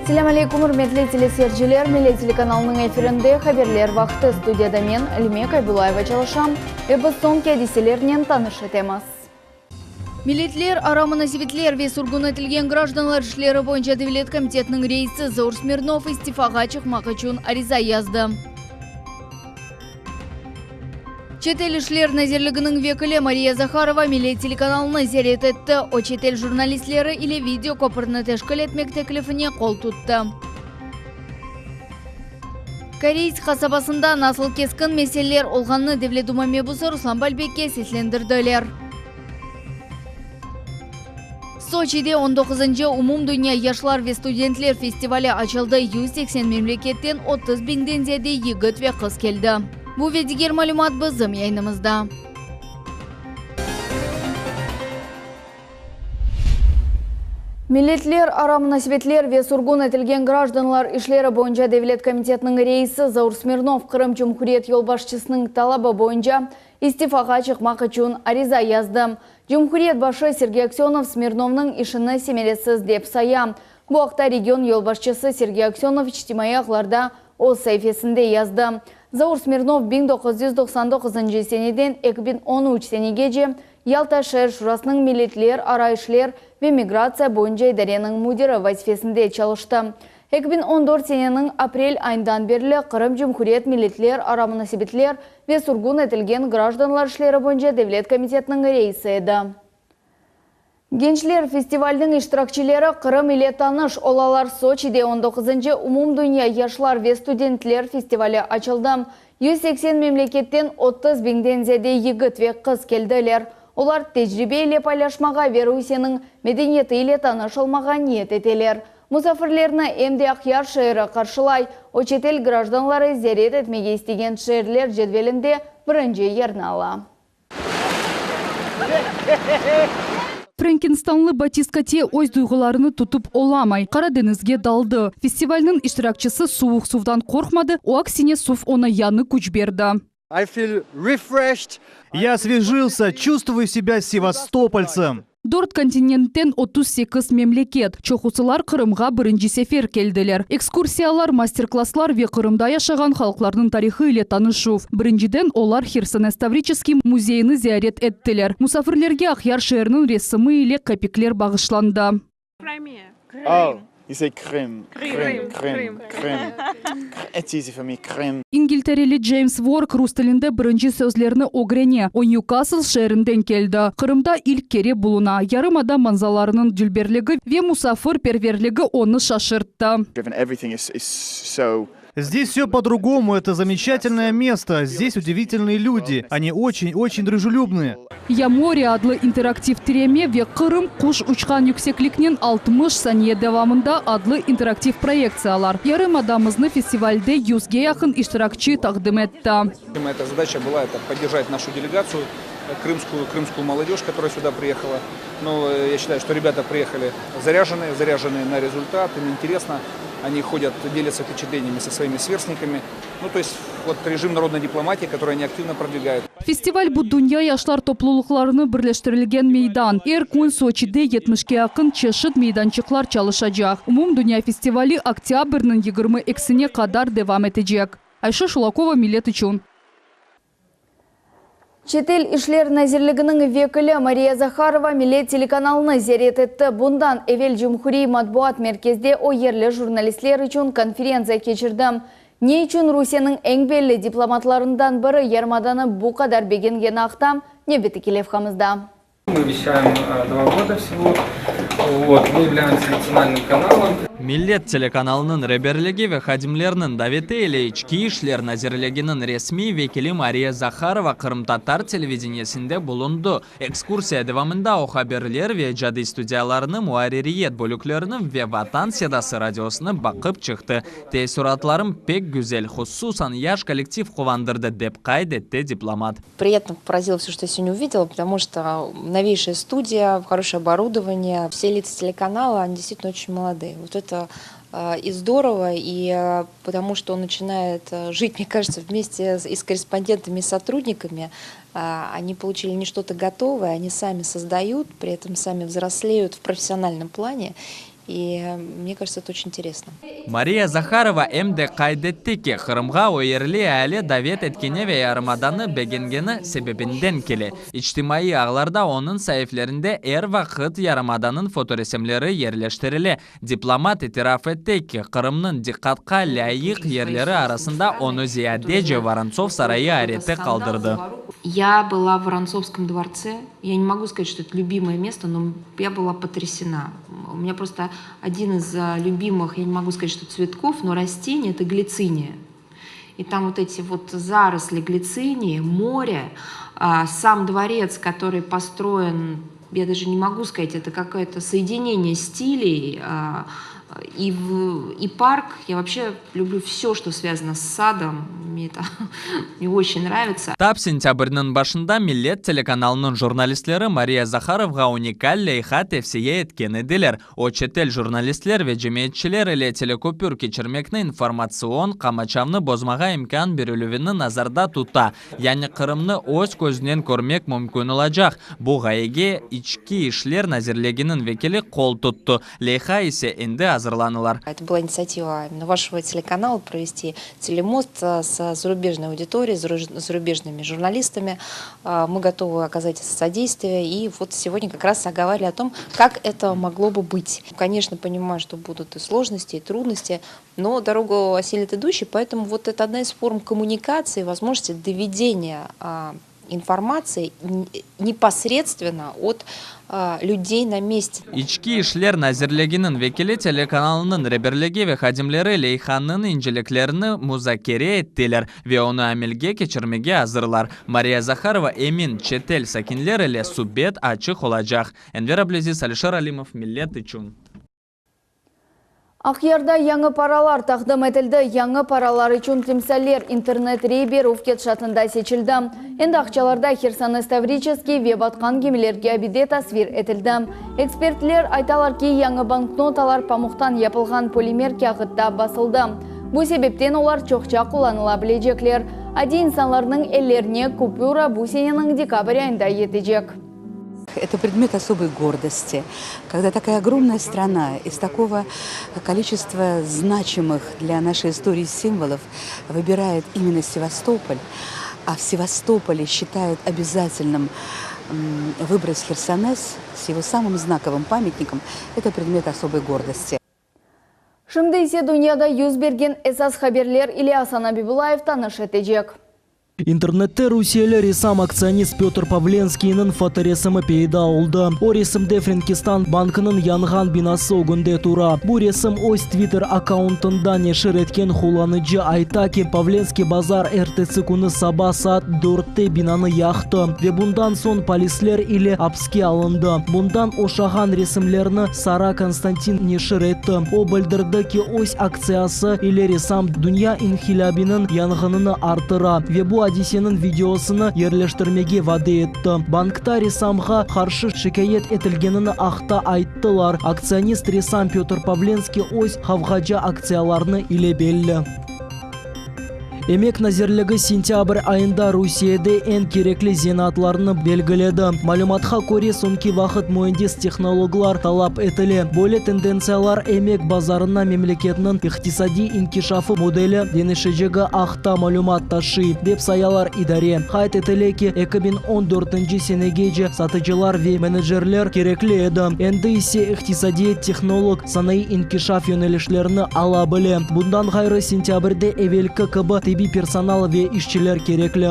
Selâm aleyküm, ürmetli teleseyirciler! Millet telekanalınıñ efirinde Haberler vaqtı. Studiyada men, Lme Kaybullayeva çalışam ve biz soñki adiselernen tanış etemiz. Milletler ara munasebetler ve sürgün etilgen grajdanlar işleri boyunca devlet komitetiniñ reisi Zaur Smirnov istifağa çıqmaq içün ariza yazdı. Çetel işler nazirliginiñ vekili Mariya Zaharova Millet telekanalını ziyaret etti. O, çetel jurnalistleri ile video köpürni teşkil etmek teklifine qol tuttı. Koreys qasabasında nasıl keskin meseleler olğanını Devlet Duma mebusı Ruslan Balbekke seslendirdiler. Soçide on doquzıncı Umumdünya yaşlar ve studentler festivali açıldı, 180 memleketten 30 biñden ziyade yigit ve qız keldi. Bu ve diger malümat bizim yayınımızda. Milletler ara munasebetler ve sürgün etilgen grajdanlar işleri boyunca devlet komitetiniñ reisi Zaur Smirnov Qırım Cumhuriyet yolbaşçısınıñ talabı boyunca istifağa çıqmaq içün ariza yazdı. Cumhuriyet başı Sergey Aksönov Smirnovnıñ işini semeresiz dep saya. Bu aqta region yolbaşçısı Sergey Aksönov içtimaiy ağlarda öz saifesinde yazdı. Zaur Smirnov 1999 seneden 2013 senegece Yalta şeer şurasınıñ milletler ara işler ve migratsiya boyunca idareniñ müdiri vazifesinde çalıştı. 2014 seneniñ aprel ayından berli Qırım Cumhuriyet milletler ara munasebetler ve sürgün etilgen grajdanlar işleri boyunca devlet komitetiniñ reisi edi. Gençler festivalniñ iştirakçileri Qırım ile tanış olalar Soçide on doquzıncı Umumdünya yaşlar ve studentler festivali açıldı. 180 memleketten 30 biñden ziyade yigit ve qız keldiler. Olar tecribe ile paylaşmağa ve Rusiyeniñ medeniyeti ile tanış olmağa niyet eteler. Musafirlerni em de Aqyar şeeri qarşılay. O, çetel grajdanları ziyaret etmege istegen şeerler cedvelinde birinci yerni ala. Frenkistanlı Batist Kotye öz duyğularını tutıp olamay, Qara deñizge daldı. Festivalniñ iştirakçisi suvuq suvdan qorqmadı, o aksine suv oña yañı küç berdi. I feel refreshed. Ya osvejilsâ, çuvstvuyu sebâ sevastopoltsem. Dört kontinentten 38 memleket, çoqusılar Qırımğa birinci sefer keldiler. Ekskursiyalar, master-klasslar ve Qırımda yaşağan halqlarnıñ tarihı ile tanışuv. Birinciden olar Hersones Tavriçeskiy müzeyini ziyaret ettiler. Musafirlerge Aqyar şeeriniñ resimi ile kapikler bağışlandı. Oh, you say Krim, Krim, Krim, Krim. It's easy for me, Krim. İngiltereli Ceyms Vork rus tilinde birinci sözlerni ögrene. O, Nyukasl şeerinden keldi. Qırımda ilk kere buluna. Yarımada manzalarınıñ dülberligi ve musafirperverligi onı şaşırttı. Everything is is so Zdes vse po-drugomu, eto zameçatelnoye mesto, zdes udivitelnıye lüdi, oni oçen, oçen drujelyubnıye. Ya more adlı interaktiv tireme ve Qırım, quş uçqan yüksekliknen 60 saniye devamında adlı interaktiv proyektsiyalar yarımadamıznı festivalde yüzge yaqın iştirakçi taqdim etti. Эта задача была это поддержать нашу делегацию крымскую, крымскую молодежь, которая сюда приехала. Но я считаю, что ребята приехали заряженные, заряженные на результат, им интересно. Они ходят, делятся впечатлениями со своими сверстниками. Ну, то есть, вот режим народной дипломатии, который они активно продвигают. Festival bu dünya yaşlar toplulıqlarını birleştirilgen meydan. Er kün Soçide yetmişke yaqın çeşit meydançıqlar çalışacaq. Umumdünya festivali oktâbrniñ 22-sine qadar devam etecek. Ayşe Şulakova, Millet içün. Çetel işler nazirliginiñ vekili Mariya Zaharova Millet telekanalını ziyaret etti. Bundan evel Cumhuriy matbuat merkezde o yerli jurnalistler içün konferentsiya keçirdi. Ne içün Rusiyeniñ eñ belli diplomatlarından biri yarımadanı bu qadar begengeni aqta nevbetteki levhamızda. Мы вещаем два года всего. Вот, мы являемся национальным каналом. Millet telekanalınıñ reberligi ve hadimleriniñ daveti ile İçki işler nazirliginiñ resmiy vekili Mariya Zaharova qırımtatar televideniyesinde bulundı. Ekskursiya devamında o haberler ve icadiy studiyalarını, muarririyet bölüklerini ve Vatan sedası radiosını baqıp çıqtı. Teessüratlarım pek güzel, hususan yaş kollektiv quvandırdı, dep qayd etti diplomat. Приятно поразило все, что я сегодня увидела, потому что новейшая студия, хорошее оборудование, все лица телеканала, они действительно очень молодые. Вот это и здорово, и потому что он начинает жить, мне кажется, вместе и с корреспондентами, и с сотрудниками. Они получили не что-то готовое, они сами создают, при этом сами взрослеют в профессиональном плане. И мне кажется, это очень интересно. Mariya Zaharova em de qayd etti ki, Qırımğa o yerli eali davet etkeni ve yarımadanı begengeni sebebinden kele. İçtimaiy ağlarda onıñ saiflerinde er vaqıt yarımadanıñ fotoresimleri yerleştirile. Diplomat itiraf etti ki, Qırımnıñ diqqatqa lâyıq yerleri arasında onı ziyadece Vorontsov sarayı ayrette qaldırdı. Я была в Воронцовском дворце. Я не могу сказать, что это любимое место, но я была потрясена. У меня просто один из любимых, я не могу сказать, что цветков, но растений – это глициния. И там вот эти вот заросли глицинии, море, сам дворец, который построен, я даже не могу сказать, это какое-то соединение стилей, и, в, и парк. Я вообще люблю все, что связано с садом. Мне это мне очень нравится. Tap sentâbrniñ başında Millet telekanalınıñ jurnalistleri Mariya Zaharovağa unikal leyha tevsiye etken ediler. O, çetel jurnalistler ve cemiyetçiler ile telekopür keçirmekni informatsion qamaçavnı bozmağa imkân berilüvini nazarda tuta. Yani Qırımnı öz közünen körmek mümkün olacaq. Bu ğayege İçki işler nazirliginiñ vekili qol tuttı, leyha ise endi azırlanıla. Это была инициатива именно вашего телеканала провести телемост с зарубежной аудиторией, с зарубежными журналистами. Мы готовы оказать содействие. И вот сегодня как раз оговаривали о том, как это могло бы быть. Конечно, понимаю, что будут и сложности, и трудности, но дорогу осилит идущий, поэтому вот это одна из форм коммуникации, возможности доведения информации непосредственно от людей на месте. İçki işler nazirliginiñ vekili telekanalınıñ reberligi ve hadimleri leyhanıñ inceliklerini muzakere ettiler ve onı amelge keçirmege azırlar. Mariya Zaharova emin, çetel sakinler ile subet açıq olacaq. Enver Ablâziz, Alişer Alimov, Millet içün. Aqyarda yañı paralar taqdim etildi. Yañı paralar içün timsaller internet rey berüv ketişatında seçildi. Endi aqçalarda Hersones Tavriçeskiy ve batqan gemilerge abide tasvir etildi. Ekspertler aytalar ki, yañı banknotalar pamuqtan yapılğan polimer kâğıtta basıldı. Bu sebepten olar çoqça qullanıla bilecekler. Adiy insanlarnıñ ellerine kupüra bu seneniñ dekabr ayında yetecek. Это предмет особой гордости, когда такая огромная страна из такого количества значимых для нашей истории символов выбирает именно Севастополь, а в Севастополе считает обязательным выбрать Херсонес с его самым знаковым памятником, это предмет особой гордости. Şimdi ise dünyada yüz bergen esas haberler ile Asan Abibullayev tanış etecek. İnternette rusiyeli ressam-aktsionist Pötr Pavlenskiyniñ fotoresimi peyda oldı. O resimde Frenkistan bankınıñ yanğan binası ögünde tura. Bu resim öz Twitter akkauntında neşir etken qullanıcı ayta ki, Pavlenskiy bazar ertesi künü saba saat dörtte binanı yaqtı ve bundan soñ polisler ile apske alındı. Bundan oşağan resimlerni Sara Konstantin neşir etti. O bildirdi ki, öz aktsiyası ile ressam dünya inhilâbiniñ yanğınını artıra ve bu adiseniñ videosını yerleştirmege vade etti. Bankta ressamğa qarşı şikâyet etilgenini aqta ayttılar. Aktsionist ressam Pötr Pavlenskiy öz qavğacı aktsiyalarını ile belli. Emek nazirligi sentâbr ayında Rusiyede eñ kerekli zenaatlarnı belgiledi. Malümatqa köre, soñki vaqıt müendis-tehnologlar talap etile. Böyle tendentsiyalar emek bazarına memleketniñ iqtisadiy inkişafı modeli deñişecegi aqta malümat taşıy, dep sayalar idare. Qayd etile ki, 2014 senegece satıcılar ve menecerler kerekli edi, endi ise iqtisadiyet tehnolog, Sanayı inkişaf yönelişlerini ala bile. Bundan ğayrı, sentâbrde evelki kibi tibbiy personal ve işçiler kerekli.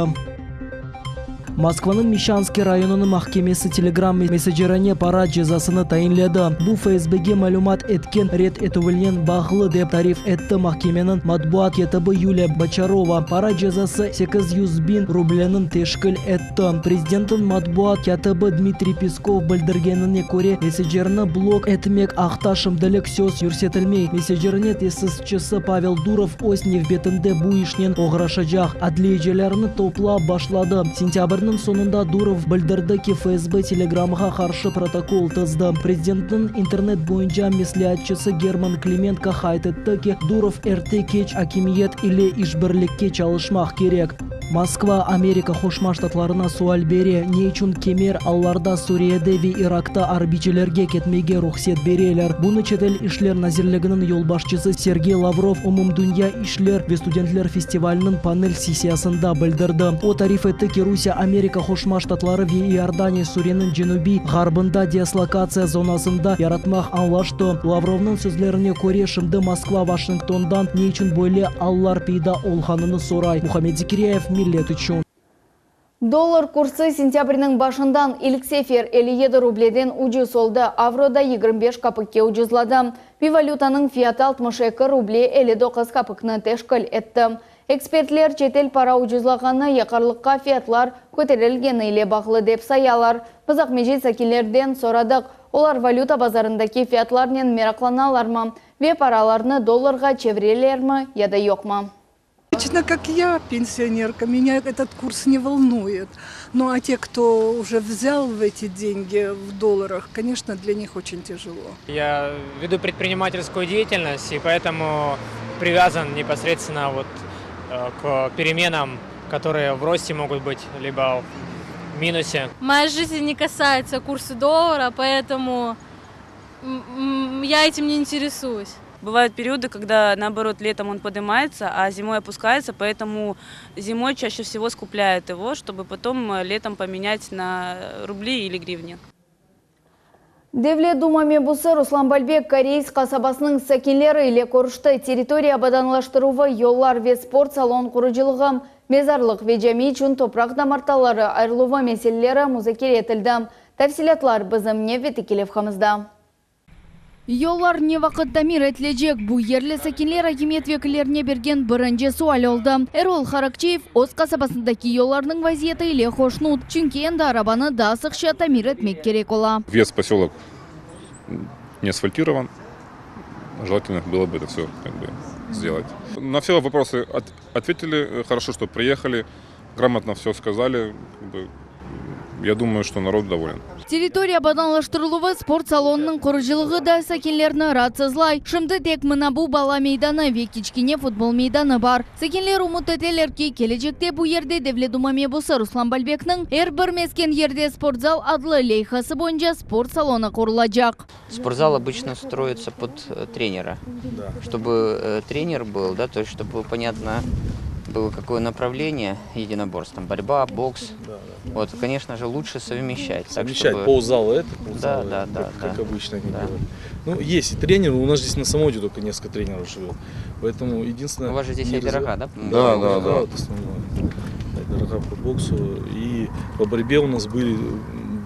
Moskvanıñ Meşçanskiy rayonınıñ mahkemesi Telegram messencerine para cezasını tayinledi. Bu, FSBge malümat etken red etüvinen bağlı, dep tarif etti mahkemeniñ matbuat kâtibi Yuliya Boçarova. Para cezası 800 biñ rubleniñ teşkil etti. Prezidentniñ matbuat kâtibi Dmitriy Peskov bildirgenine köre, messencerni blok etmek aqta şimdilik söz yürsetilmey. Messencerni tesisçisi Pavel Durov öz nevbetinde bu işnen oğraşacaq adliyecilerni toplap başladı. Sentâbrniñ soñunda Durov bildirdi ki, FSB Telegramğa qarşı protokol tizdi. Prezidentniñ internet boyunca mesleatçısı German Klimenko qayd etti ki, Durov erte-keç akimiyet ile işbirlikke çalışmaq kerek. Moskva Amerika Qoşma Ştatlarına sual bere, ne içün kimer allarda Suriyede ve Irakta arbiyçilerge ketmege ruhset bereler? Bunı Çetel işler nazirliginiñ yolbaşçısı Sergey Lavrov Umumdünya işler ve studentler festivaliniñ panel sessiyasında bildirdi. O tarif etti ki, Rusiye Amerika Qoşma Ştatları ve İordaniya Suriyeniñ cenübiy ğarbında deaslokatsiya zonasında yaratmaq añlaştı. Lavrovnıñ sözlerine köre, şimdi Moskva Vaşingtondan ne içün böyle allar peyda olğanını soray. Muhammed Zekiryayev, Millet içün. Dollar kursı sentâbrniñ başından ilk sefer 57 rubleden ucuz oldı, avro da 25 kapikke ucuzladı. Bir valütanıñ fiyatı 62 ruble 59 kapikni teşkil etti. Ekspertler çetel para ucuzlağanı yaqarlıqqa fiyatlar köterilgeni ile bağlı dep sayalar. Biz Aqmescit sakinlerden soradıq, olar valüta bazarındaki fiyatlarnen meraqlanalarmı ve paralarnı dollarğa çevirelermi ya da yoqmı? Лично как я, пенсионерка, меня этот курс не волнует. Ну а те, кто уже взял в эти деньги в долларах, конечно, для них очень тяжело. Я веду предпринимательскую деятельность и поэтому привязан непосредственно вот э, к переменам, которые в росте могут быть, либо в минусе. Моя жизнь не касается курса доллара, поэтому я этим не интересуюсь. Бывают периоды, когда, наоборот, летом он поднимается, а зимой опускается, поэтому зимой чаще всего скупляют его, чтобы потом э, летом поменять на рубли или гривни. Devlet Duma mebusı Ruslan Balbek Koreiz qasabasınıñ sakinleri ile körüşti. Territoriya abadanlaştıruvı, yollar ve sport salon qurucılığı, mezarlıq ve cami içün topraq damartaları ayırıluvı meseleleri muzakere etildi. Tafsilâtlar bizim nevbetteki levhamızda. Yollar ne vaqıt tamir etilecek? Bu yerli sakinler akimiyet vekillerine bergen birinci sual oldı. Erol Harakçiyev öz qasabasındaki yollarnıñ vaziyeti ile hoşnut, çünki endi arabanı daa sıqça tamir etmek kerek ola. Въезд в поселок не асфальтирован. Желательно было бы это все как бы сделать. На все вопросы от- ответили. Хорошо, что приехали, грамотно все сказали. Как бы, я думаю, что народ доволен. Territoriya abadanlaştırıluvı sport salonınıñ qurucılığı da sakinlerni raatsızlay. Şimdi tek mına bu bala meydanı ve kiçkene futbol meydanı bar. Sakinler ümüt eteler ki, kelecekte bu yerde Devlet Duma mebusı Ruslan Balbekniñ Er bir mesken yerde sportzal adlı leyhası boyunca sport salonı qurulacaq. Спортзал обычно строится под э, тренера, чтобы э, тренер был, да, то есть чтобы понятно было какое направление единоборств, там борьба, бокс. Вот, конечно же, лучше совмещать. так, Совмещать чтобы- ползала это, ползала Да, да, это, да, как, как да. обычно они Да. делают. Ну, есть и тренеры, у нас здесь на Самоде только несколько тренеров живет. Поэтому единственное... У вас же здесь не Айдар Ага, развивать- да, по-моему? Да, Да, да, да. да, вот основной. Айдар Ага по боксу. И по борьбе у нас были,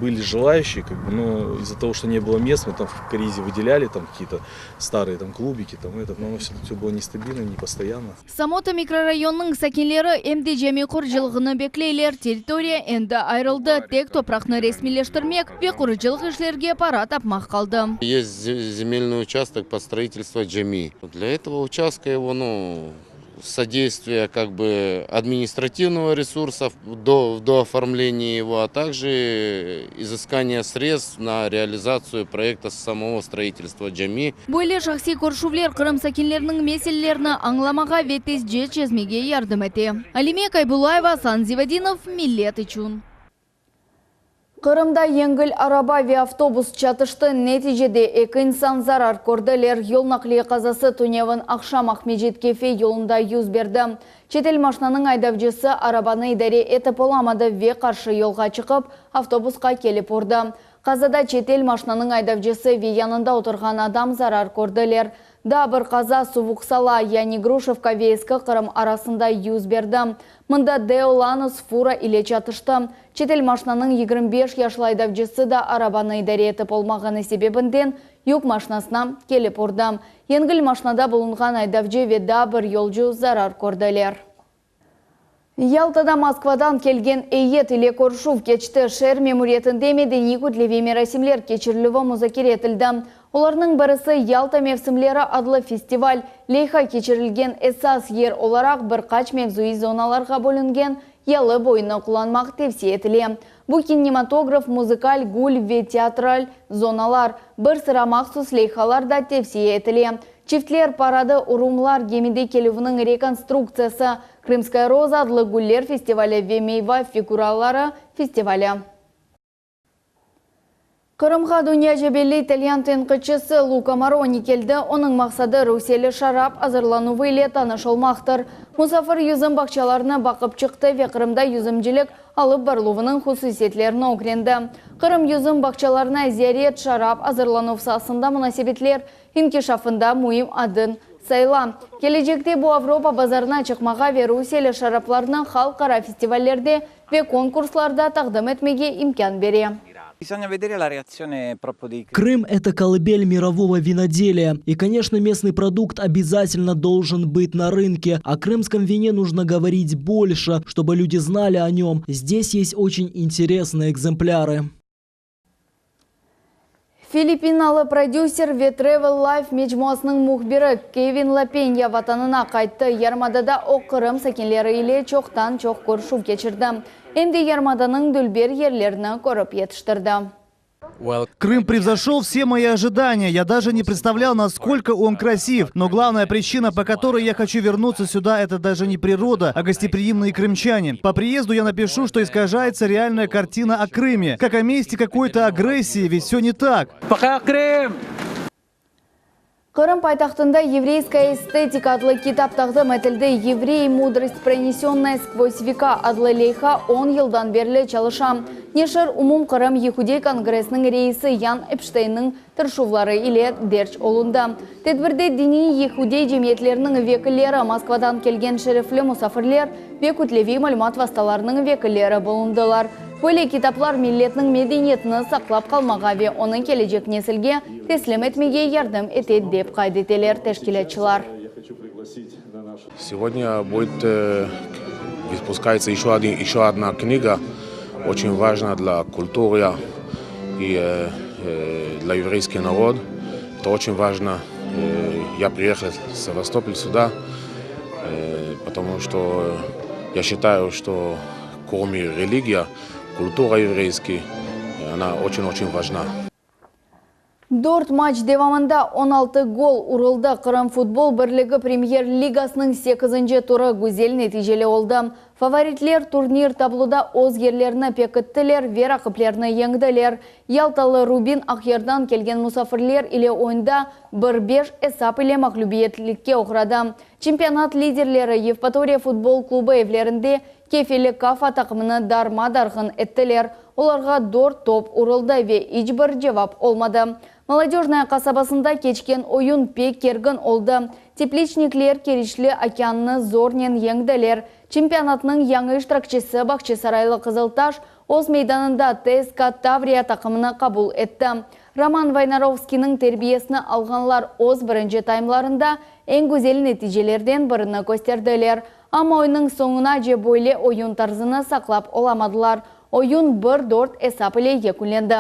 были желающие, как бы, но из-за того, что не было мест, мы там в Кореизе выделяли там какие-то старые там клубики, там это, но оно все, все было нестабильно, не постоянно. Samota mikrorayonınıñ sakinleri em de cami qurucılığını bekleyler. Territoriya endi ayırıldı. Tek topraqnı resmiyleştirmek ve qurucılıq işlerge para tapmaq qaldı. Есть зе- земельный участок под строительство джами. Для этого участка его, ну, содействие как бы административного ресурса до, до оформления его, а также изыскание средств на реализацию проекта самого строительства джами. Böyle şahsiy körüşüvler Qırım sakinleriniñ meselelerini añlamağa ve tezce çezmege yardım ete. Alime Kaybulayeva, Asan Zivadinov, Millet içün. Qırımda yengil araba ve avtobus çatıştı. Neticede eki insan zarar kördiler. Yol naqliye qazası tünevin aqşam Aqmescit-Kefe yolunda yüz berdi. Çetel maşnanıñ aydavcısı arabanı idare etip olamadı ve qarşı yolğa çıqıp avtobusqa kelip urdı. Qazada çetel maşnanıñ aydavcısı ve yanında oturğan adam zarar kördiler. Daa bir qaza Suvuq Sala, yani Gruşevka ve Eski Qırım arasında yüz berdi. Mında Deo Lanos fura ile çatıştı. Çetel maşnanıñ 25 yaşlı aydavcısı da arabanı idare etip olamağanı sebebinden yük maşnasına kelip urdı. Yengil maşnada bulunğan aydavcı ve daa bir yolcu zarar kördiler. Yaltada Moskvadan kelgen eyyet ile körüşüv keçti. Şeer memuriyetinde medeniy kütleviy merasimler keçirilüvi muzakere etildi. Olarnıñ birisi Yalta mevsimleri adlı festival. Leyha keçirilgen esas yer olaraq bir qaç mevzuiy zonalarğa bölüngen yalı boyunı qullanmaq tevsiye etile. Bu kinematograf, muzıkal, gül ve teatral zonalar. Bir sıra mahsus leyhalar da tevsiye etile. Çiftler paradı, urumlar gemide kelüviniñ rekonstruktsiyası, Krımskaya roza adlı güller festivali ve meyva figuraları festivali. Qırımğa dünyaca belli italyan tenqitçisi Luka Maroni keldi. Onıñ maqsadı, rusiyeli şarap azırlanuvı ile tanış olmaqtır. Musafir yüzüm bağçalarını baqıp çıqtı ve Qırımda yüzümcilik alıp barıluvınıñ hususiyetlerini ögrendi. Qırım yüzüm bağçalarına ziyaret şarap azırlanuv saasında munasebetler inkişafında müim adım sayıla. Kelecekte bu Avropa bazarına çıqmağa ve rusiyeli şaraplarnı halqara festivallerde ve konkurslarda taqdim etmege imkân bere. Крым – это колыбель мирового виноделия. И, конечно, местный продукт обязательно должен быть на рынке. О крымском вине нужно говорить больше, чтобы люди знали о нем. Здесь есть очень интересные экземпляры. Filippinalı prodüser ve Travel Life mecmuasınıñ mühbiri Kevin Lapenya vatanına qayttı. Yarımadada o Qırım sakinleri ile çoqtan-çoq körüşüv keçirdi. Em de yarımadanıñ dülber yerlerini körip yetiştirdi. Крым превзошел все мои ожидания. Я даже не представлял, насколько он красив. Но главная причина, по которой я хочу вернуться сюда, это даже не природа, а гостеприимные крымчане. По приезду я напишу, что искажается реальная картина о Крыме. Как о месте какой-то агрессии, ведь все не так. Пока, Крым! Qırım paytahtında Еврейская эстетика adlı kitap taqdim etildi. Евреи. Мудрость, пронесенная сквозь века adlı leyha 10 yıldan berli çalışa. Neşir Umumqırım yehudiy kongressiniñ reisi Yan Epşteynniñ tırışuvları ile derc olundı. Tedbirde diniy yehudiy cemiyetleriniñ vekilleri, Moskvadan kelgen şerefli musafirler ve kütleviy malümat vastalarınıñ vekilleri bulundılar. Böyle kitaplar milletniñ medeniyetini saqlap qalmağa ve onı kelecek nesilge teslim etmege yardım ete, dep qayd eteler teşkilâtçılar. Сегодня будет э, выпускается еще, один, еще одна книга, очень важна для культуры и э, э, для еврейского народа. Это очень важно. Я приехал с Севастополя сюда, потому что я считаю, что кроме религии, культура еврейская, она очень-очень важна. Dört matç devamında 16 gol uruldı. Qırım futbol birligi Premyer-ligasınıñ sekizinci turı güzel neticeli oldı. Favoritler turnir tabloda öz yerlerini pekittiler ve raqiplerini yeñdiler. Yaltalı Rubin Aqyardan kelgen musafirler ile oyunda bir beş esap ile mağlübiyetlikke oğradı. Çempionat liderleri Yevpatoriya futbol klubı evlerinde Kefeli Kafa taqımını darma-darğın ettiler. Olarğa dört top uruldı ve iç bir cevap olmadı. Molodöjnaya qasabasında keçken oyun pek kergin oldı. Tepliçnikler Keriçli Okeannı zornen yeñdiler. Çempionatnıñ yañı iştirakçisi Bağçasaraylı Qızıltaş öz meydanında TSK Tavriya taqımını qabul etti. Roman Voynarovskiyniñ terbiyesini alğanlar öz birinci taymlarında eñ güzel neticelerden birini kösterdiler. Amma oyunnıñ soñunace böyle oyun tarzını saqlap olamadılar. Oyun bir, dört esap ile yekünlendi.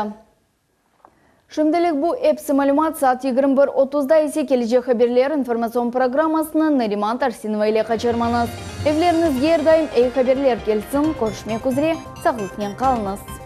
Şimdilik bu episi malümat, saat 21 otuzda ise kelecek haberler informatsion programmasını Nariman Tarsinova ile qaçırmañız. Evleriñizge er daim eyi haberler kelsin, körüşmek üzre, sağlıqnen qalıñız.